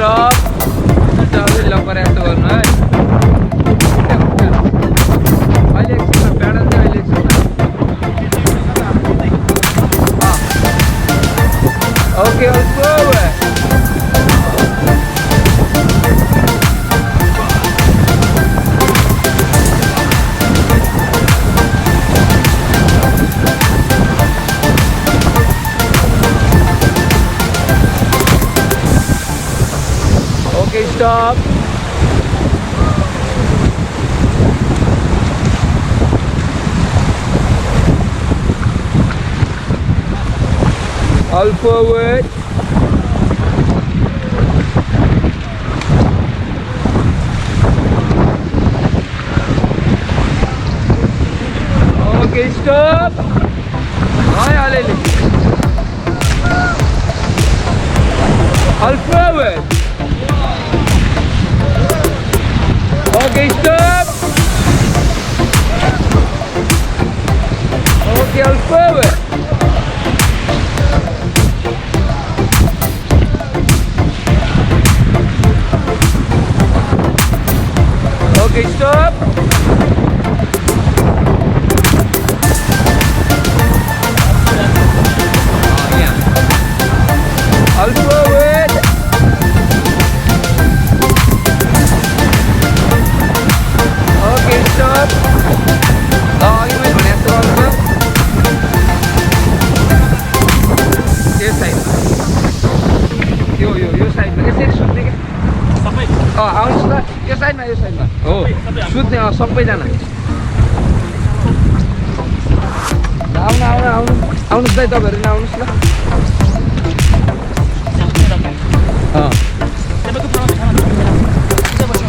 stop. Stop. Lock पर ऐसे करना है. वाले एक्शन पैडल दे वाले एक्शन. हाँ. Okay, let's go. Okay, stop. All forward. Okay, stop. All forward. Okay, stop. Okay, all forward. Okay, stop. All forward. Okay, stop. Lagi main banyak tuh kan? This side. Yo side. यसरी सुत्ने के? सबै. आउनुस् ल. यो साइडमा. हो. सुत्ने सबैजना. आउनुस् दाइ तपाईहरु नि आउनुस् ल.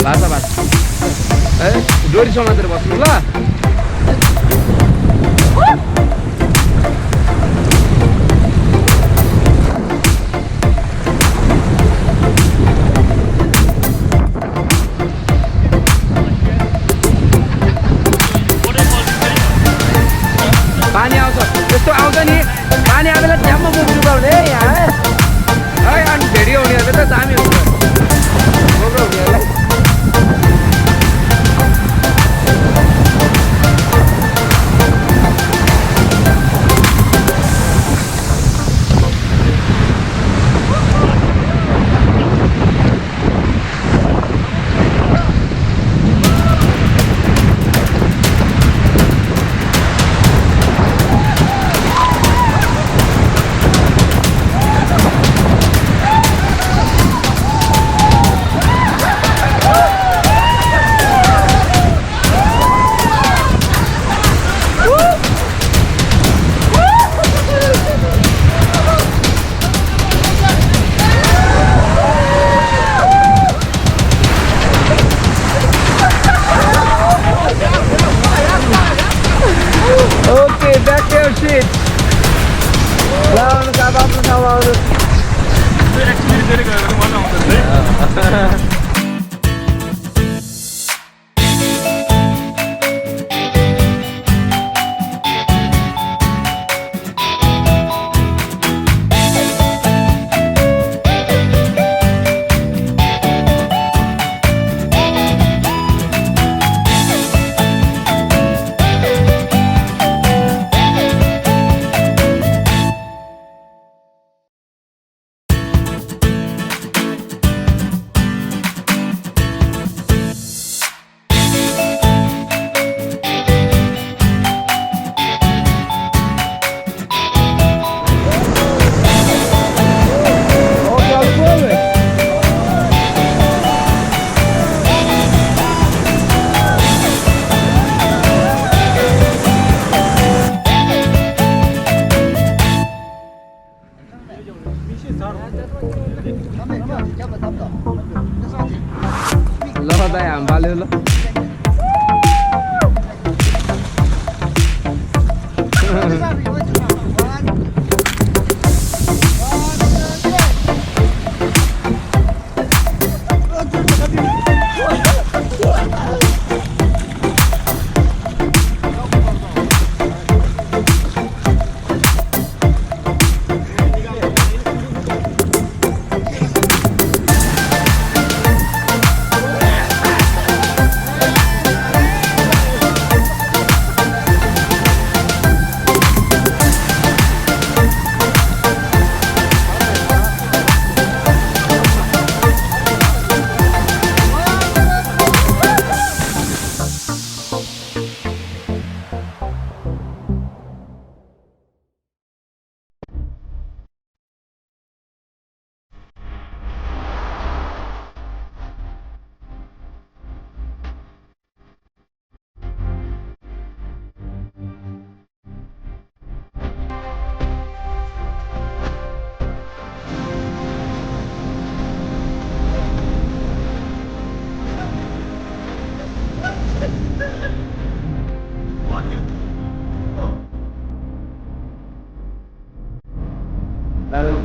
बास डोरी समातेर बस्नु ल. पानी आउँछ यस्तो आउँछ नि. पानी आएला ड्याममा मुख डुबाउने यहाँ है. अनि भिडियो हुनेहरु त दामी हुन्छ. प्रोग्राम हुनेहरुलाई दाइ हाम पाल्यो ल Lalu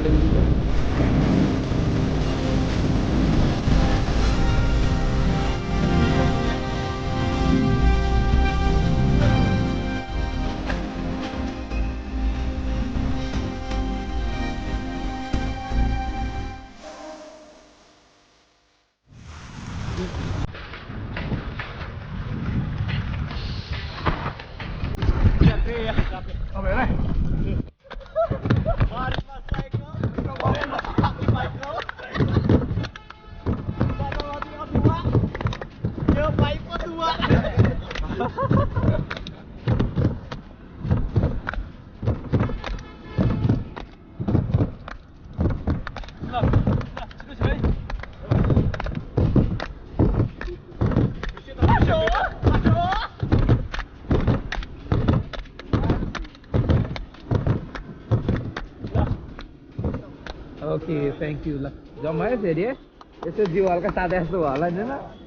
ओके थ्याङ्क यू ल जम्मा है फेरि है यसो जिउ हल्का सादा जस्तो होला नि ल